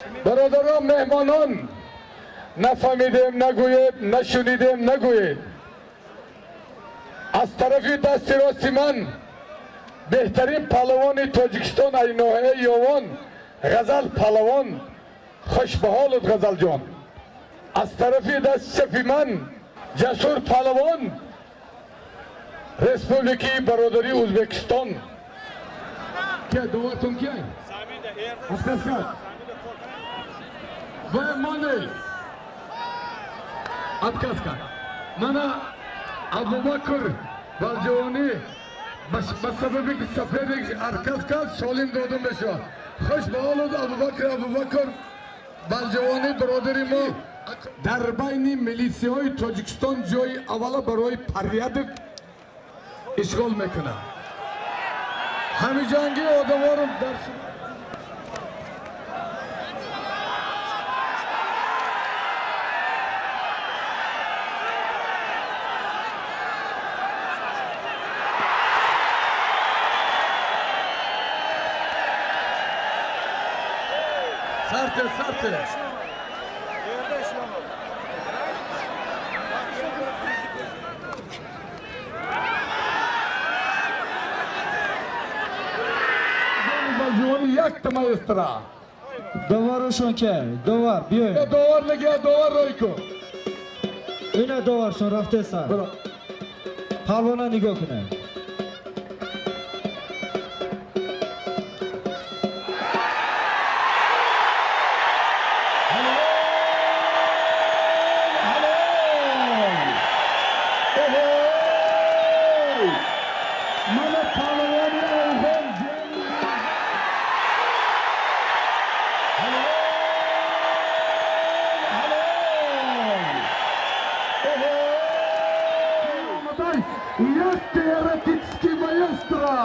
Бародарон, меҳмонон, нафаҳмидем нагӯед, нашунидем нагӯед. Аз тарафи дасти рости ман беҳтарин паҳлавони Тоҷикистон аз ноҳияи Ёвон Ғазал паҳлавон. Хуш ба ҳолат, Ғазалҷон. Аз тарафи дасти чапи ман Ҷасур паҳлавон, Республикаи бародарии Ӯзбекистон. Ки довартон ки? Отказ кард. Ва моне. Отказ кард. Мана Абубакр Балҷавонӣ ба сабаби ки соперник отказ кард, солим дода мешавад. Хуш ба ҳолат, Абубакр. Абубакр Балҷавонӣ, бародари мо, дар байни милисияҳои Тоҷикистон ҷои аввала барои порядок ишғол мекунад. Ҳамиҷангии одаморо дар сарте сарте. Балҷувони якта маэстро. Доварушон ке? Довар, биёед. Довар нагия, довар рой кун. Ина доваршон рафтесан. Палвона нигоҳ кунед. Мана паҳлавони Афғон. Ҳалол, ҳалол! Якта эротический маэстро.